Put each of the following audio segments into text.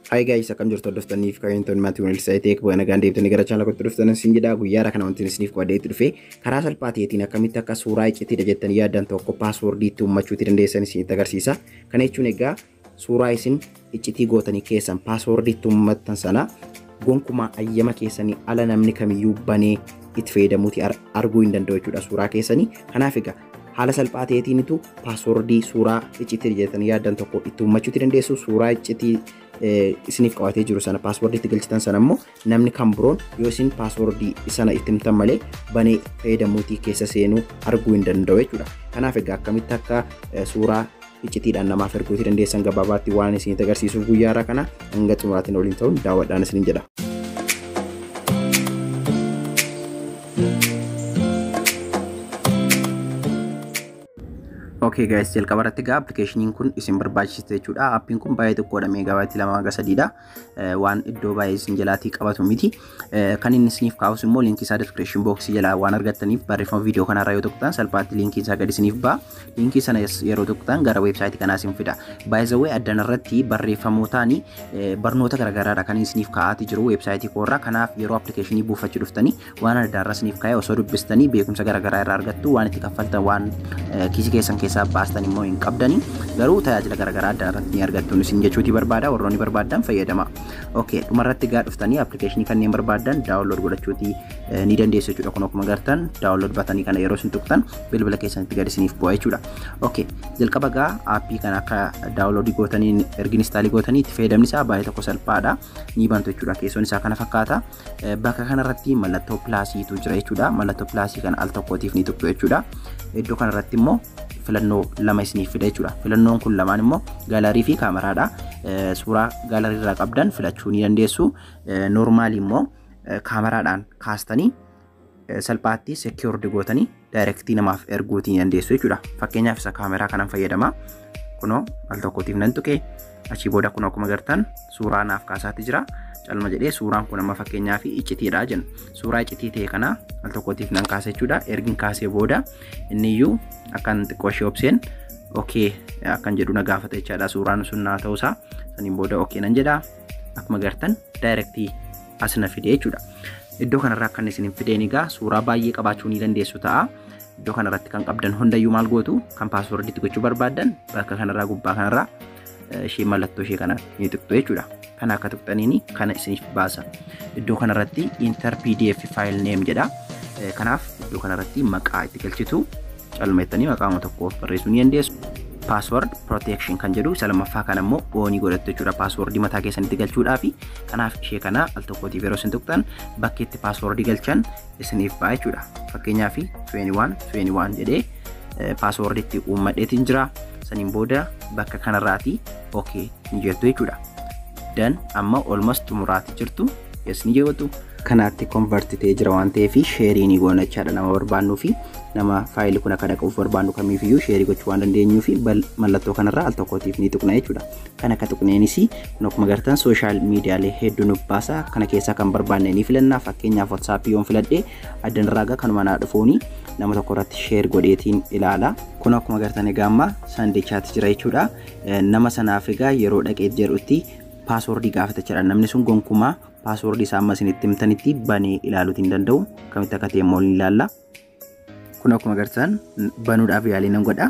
Hi guys, akkam jirtu hordoftaniif kabajamtoonni maatii Wanil Teek baga nagaan deebitanii gara chaanala kootti dhuftan isin jedha. Guyyaadha kana wanti isiniif qabadhee itti dhufe karaa salphaa ta'eetiin akkamitti akka suuraa iccitiidha jettanii yaaddan tokko paaswoordii itti uummachuutti dandeessan isinitti agarsiisa. Kana jechuun egaa suuraa isin iccitii gootanii keessan paaswoordii itti uummattan sana gonkumaa ayyama keessanii ala namni kamiyyuu banee itti fayyadamuuti arguu hin danda'u jechuudha suuraa keessanii. Kanaaf egaa haala salphaa ta'eetiinitu paaswoordii suuraa iccitii jettanii yaaddan tokko itti uummachuutti dandeessu. Suuraa iccitii isiniif qabatee jiru sana paaswoordii itti galchitan sana immoo namni kan biroon yoo isin paaswoordii sana itti himtan malee banee fayyadamuutii keessa seenuu arguu hin danda'u jechuudha. Kanaaf egaa akkamitti akka suuraa iccitiidhaan namaaf erguutii dandeessan gabaabaatti waan isinitti agarsiisuuf guyyaa har'a kana hanga xumuraatiin waliin ta'uun daawwadhaan isiniin jedha. Okay guys, jalqaba irratti egaa appilikeeshiniin kun isin barbaachisa jechuudha. Appiin kun baay'ee xiqqoodha, meegaabaaytii 2 hanga 3dha. Waan iddoo baay'ee isin jalaatii qabatu miti. Kan inni isiniif kaa'us immoo liinkii isaa description box jalaa waan argattaniif barreeffama viidiyoo kanarraa yoo tuqxan salphaatti liinkii isaa gadi isiniif ba'a. Liinkii sana yeroo tuqxan gara weebsaayitii kanaa isin fida. By the way, addan irratti barreeffamootaan barnoota garaagaraadha kan isiniif kaa'aati jiru weebsaayitii koorraa. Kanaaf yeroo appilikeeshinii buufachuu dhuftanii waan adda irraa isiniif kaa'e osoo dubbistanii beekumsa garaagaraa irraa argattu. Waan itti kaffaltan, waan kiisii keessan keessaa baastan immoo hin qabdanii, garuu tajaajila garaagaraa adda irratti ni argattu isin jechuuti barbaada. Warroonni barbaadan fayyadama. Okay, dhumarratti gaa dhuftanii appilikeeshinii kanneen barbaadan download godhachuuti ni dandeessu jechuudha. Kun akkuma agartan download batanii kana yeroo isin tuqxan bilbila keessanitti gadi isiniif bu'a jechuudha. Okay, jalqaba gaa aappii kana akka downloadii gootanii ergi installii gootanii itti fayyadamni isaa baay'ee tokko salphaadha. Ni bantu jechuudha. Keessoon isaa kana fakkaata. Bakka kanarratti mallattoo pilaasiitu jira jechuudha. Mallattoo pilaasii kana al tokkootiif ni tuqxu jechuudha. Iddoo kanarratti immoo filannoo lama isiniif fida jechuudha. Filannoon kun lamaan immoo gaalarii fi kaameraadha. Suuraa gaalarii irraa qabdan filachuu ni dandeessu. Normalii immoo kaameraadhaan kaastanii salphaatti secured gootanii directii namaaf erguutii ni dandeessu jechuudha. Fakkeenyaaf isa kaameraa kanan fayyadama. Kunoo al tokkootiif nan tuqe. Achii booda kun akkuma agartan suuraa naaf kaasaatti jira. Calma jedhee suuraan kun amma fakkeenyaaf iccitiidha jenna. Suuraa iccitii ta'e kana al tokkootiif nan kaasa jechuudha. Ergin kaasee booda inni iyyuu akkan xiqqoo ishee obseen okay akkan jedhu na gaafata jechaadha. Suuraan sun naa ta'uusaa saniin booda okay nan jedha. Akkuma agartan directii as na fide jechuudha. Iddoo kanarraa akkan isin fideen egaa suuraa baay'ee qabaachuu ni dandeessu ta'a. Iddoo kanarratti kan qabdan hundayyuu maal gootu? Kan paaswoordiitti gochuu barbaaddan bakka kanarraa gubbaa kanarraa ishee mallattoo ishee kana ni tuqxu jechuudha. Kana akka tuqxaniini kana isiniif baasa. Iddoo kanarratti "enter PDF file name" jedha. Kanaaf iddoo kanarratti maqaa itti galchitu, calmeettanii maqaama tokko barreessuu ni dandeessu. "Password protection" kan jedhu isa lammaffaa kana immoo onii godhattu jechuudha, paaswordii mataa keessanitti galchuudhaafi. Kanaaf ishee kana al tokkootiif yeroo isin tuqxan bakki itti paaswordii galchan isiniif ba'a jechuudha. Fakkeenyaaf 21 21 jedhee paaswordii itti uummadheetiin jira. Saniin booda bakka kanarraati okay ni jettu jechuudha. Dan amma almost xumuraatti jirtu, yes ni jettu. Kanaatti convert ta'ee jira waan ta'eef shareii ni goona jechaadha. Nama barbaannuu fi nama faayilii kun akka dhaqabuuf barbaannu kamiifiyyuu shareii gochuu waan dandeenyuu fi mallattoo kanarraa al tokkootiif ni tuqna jechuudha. Kan akka tuqneenis kun akkuma agartan social miidiyaalee hedduu nuuf baasa. Kana keessaa kan barbaanne ni filanna. Fakkeenyaaf WhatsAppii yoon filadhe addanarraa gaa kanuma naa dhufuuni nama tokko irratti share godheetiin ilaala. Kun akkuma agartan egaa amma sandichaatti jira jechuudha. Nama sanaaf egaa yeroo dhaqee jedhutti paaswordii gaafata jechuudha. Namni sun gonkumaa paaswordii isaa amma isinitti himtanitti banee ilaaluutii hin danda'u. Akkamitti akka ta'e immoo ni ilaalla. Kun akkuma agartan banuudhaaf yaalii nan godha.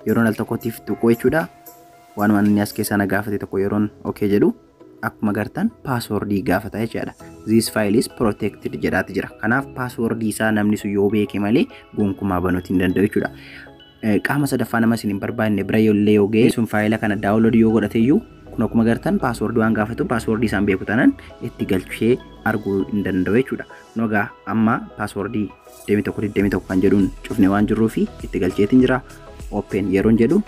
Yeroon al tokkottiif tuqu jechuudha. Waanuma inni as keessaa na gaafate tokko yeroon okay jedhu akkuma agartan paaswordii gaafata jechuudha. "This file is protected" jedhaati jira. Kanaaf paaswordii isaa namni sun yoo beeke malee gonkumaa banuutii hin danda'u jechuudha. Qaama sadaffaa nama isin hin barbaanne bira illee yoo ga'e sun faayila kana download yoo godhate iyyuu kun akkuma agartan paaswordii waan gaafatu, paaswordii isaan beeku taanaan itti galchee arguu hin danda'u jechuudha. Kun egaa amma paaswordii 21 21 kan jedhuun cufne waan jirruu fi itti galcheetiin jira. Open yeroon jedhu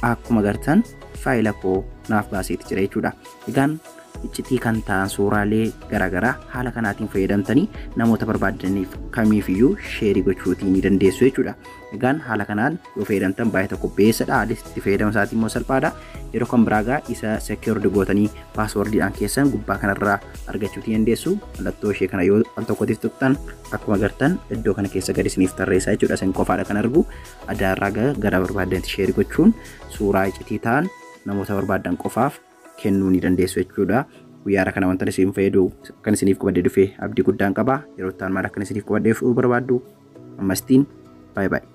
akkuma agartan faayila koo naaf baaseeti jira jechuudha. Egaan iccitii kan ta'an suuraalee garaagaraa haala kanaatiin fayyadamtanii namoota barbaadaniif kamiifiyyuu shareii gochuutii ni dandeessu jechuudha. Egaan haala kanaan yoo fayyadamtan baay'ee tokko beessadha. Haalli itti fayyadama isaatii immoo salphaadha. Yeroo kan biraa gaa isa secured gootanii paaswordiidhaan keessan gubbaa kanarraa argachuutii dandeessu. Mallattoo ishee kana yoo al tokkotiif tuqxan akkuma agartan iddoo kana keessa gadi isiniif tarreessaa jechuudha. Isin qofaadha kan argu. Addaarraa gara barbaadanitti shareii gochuun suuraa iccitii ta'an namoota barbaadan qofaaf kennuu ni dandeessu jechuudha. Guyyaara kana wanta isin fayyadu kan isiniif qabadhee dhufe abdii guddaan qaba. Yeroo itti aanu maal akka isiniif qabadhee dhufuu barbaaddu ammastiin baay'ee baay'ee.